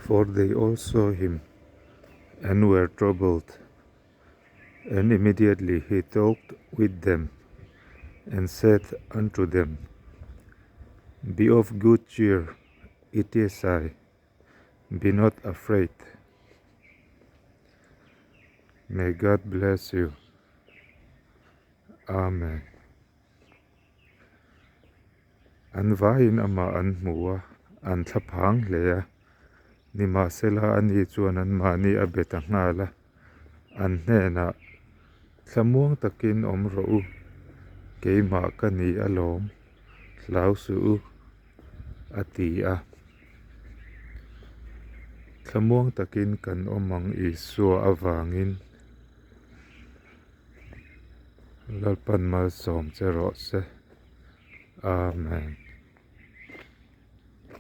For they all saw him and were troubled, and immediately he talked with them and said unto them, Be of good cheer, it is I, be not afraid. May God bless you. Amen. An vaiin amah an hmu a, an thlaphang hle a. Nimahsela ani chuan anmahni a be ta nghal a, an hnenah, Thlamuang takin awm rawh u, keimah ka ni alawm, hlau suh u, a ti a. Thlamuang takin kan awm ang Isua avangin. Lalpan malsawm che rawh se. Amen.